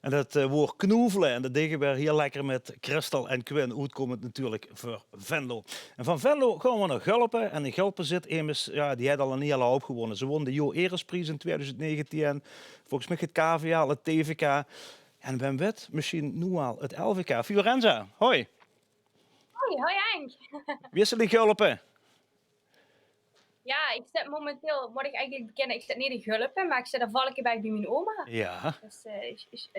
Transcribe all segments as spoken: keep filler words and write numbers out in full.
En det, eh, woord knoevele, en det dege weer hiel lekker mit Christel en Quinn, oetkómmend natuurlik veur Venlo. En van Venlo gaon weer nao Gulpe. En in Gulpe zit emes, jao, dae haet al 'n hiel houp gewónne. Ze wón de Jo Eres Pries in twiedoezend negentien. Volges mich 't K V L, 't T V K. En wae weit, mesjien noe al 't L V K. Fiorenza, hoi. Hoi, hoi Henk. Wie is 't in Gulpe? Jao, ich zit momenteel, mót ich eigelik bekinne, ich zit neet in Gulpe, mer ich zit in Valkeberg bie mien oma. Jao. Dus, eh, ich, ich,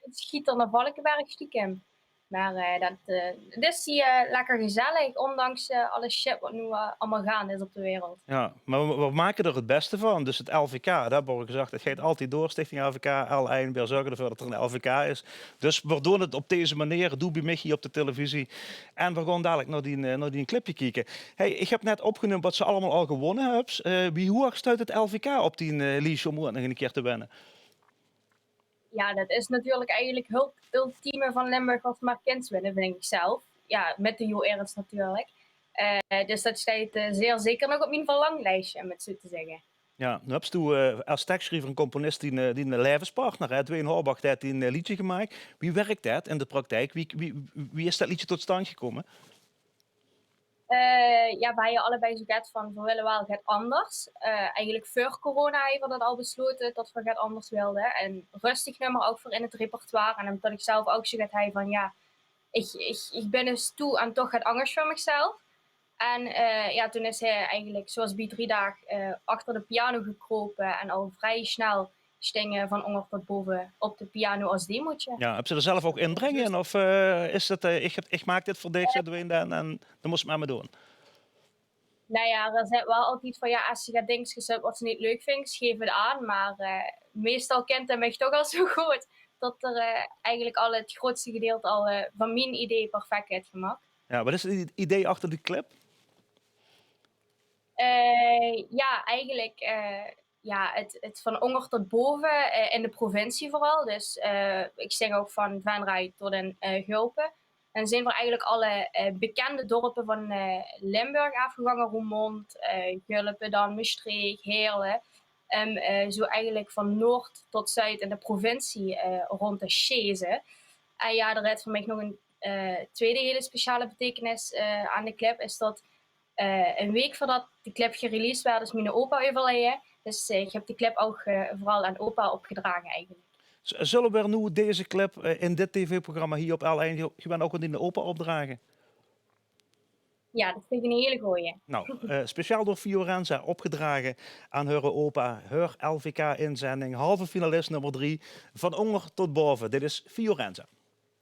't sjiet d'r nao Valkeberg stiekem. Mer, eh, det, eh, 't is hie, eh, lekker gezellig, ondanks, eh, alle shit waat noe, eh, allemaol gaande is op de wereld. Jao, mer we, we make d'r 't bèste van. Dus 't L V K, det höbbe we al gezag, 't geit altied door, Stichting L V K, L ein, weer zörge d'rveur det d'r 'n L V K is. Dus we doon 't op deze meneer, doe bie mich hie op de televisie. En we gaon dalik nao dien, eh, nao dien clipje kieke. Hey, ich höb net opgeneump waat se allemaol al gewónne höbs. Eh, wie hoeg steit 't L V K op dien, eh, liesje óm oeats nog 'ne kier te winne? Jao, det is natuurlik eigelik 't ultieme van Limburg waat se mer kins winne, vinj ich zelf. Jao, mit de Jo Eres natuurlik. Eh, dus det steit, eh, zeer zeker nog op mien verlanglijsje, óm 't zoe te zègke. Jao, noe höbs doe, eh, es tekssjriever en componis dien, eh, dien levenspartner, hè, Dwayne Horbach, dae haet dien, eh, leedje gemaak. Wie wirk det in de praktijk? Wie, wie, wie is det leedje tot stand gekómme? Eh, jao, veer hawwe allebei zoe get van, veer wille waal get anders. Eh, eigelik veur corona hawwe veer det al beslote, det veer get anders wilde. En röstig nummer ouch veur in 't repertoire. En ómdet ich zelf ouch zoe get haw van, jao, ich, ich, ich bön ins toe aan toch get angers veur mich zelf. En, eh, jao, toen is hae eigelik, zoeas bie Drie Daag, eh, achter de piano gekrope en al vrie snel stinge van ónger tot bove op de piano es demootje. Jao, höbs se d'r zelf ouch inbreng in? Of, eh, is det, eh, ich, ich maak dit veur dich, zag Dwayne dan, en dan mós se 't mer, mer doon? Nou jao, d'r zit waal altied van, jao, es se get dingskes höbs waat se neet leuk vinjs, gaef 't aan. Mer, eh, meistal kint hae mich toch al zoe good tot d'r, eh, eigelik al 't groeatste gedeilte al, eh, van mien idee perfek haet gemaak. Jao, waat is 't i-, idee achter die clip? Eh, jao, eigelik, eh, jao, 't, 't van ónger tot bove, eh, in de provincie veural. Dus, eh, ich zègk ouch van Venray tot in, eh, Gulpe. Dan zeen veer eigelik alle, eh, bekènde dörpe van, eh, Limburg aafgegange, Roermond, eh, Gulpe dan, Mestreech, Heerle. En, eh, zoe eigelik van noord tot zuid in de provincie, eh, rónd de Sjeeze. En jao, d'r haet veur mich nog ein, eh, twiede hiel speciale beteikenis, eh, aan de clip, is det eh, ein waek veurdet de clip gereleased woort, is miene opa euverleje. Dus, eh, ich höb de clip ouch, eh, veural aan opa opgedrage eigelik. Z-, zölle veer noe deze clip, eh, in dit tv-programma hie op L ein ge-, gewoon ouch aan diene opa opdrage? Jao, det vinj ich ein hiel gooj. Nou, eh, speciaal door Fiorenza opgedrage aan häöre opa, häör L V K-inzending, halve finalist nummer drie, van ónger tot bove. Dit is Fiorenza.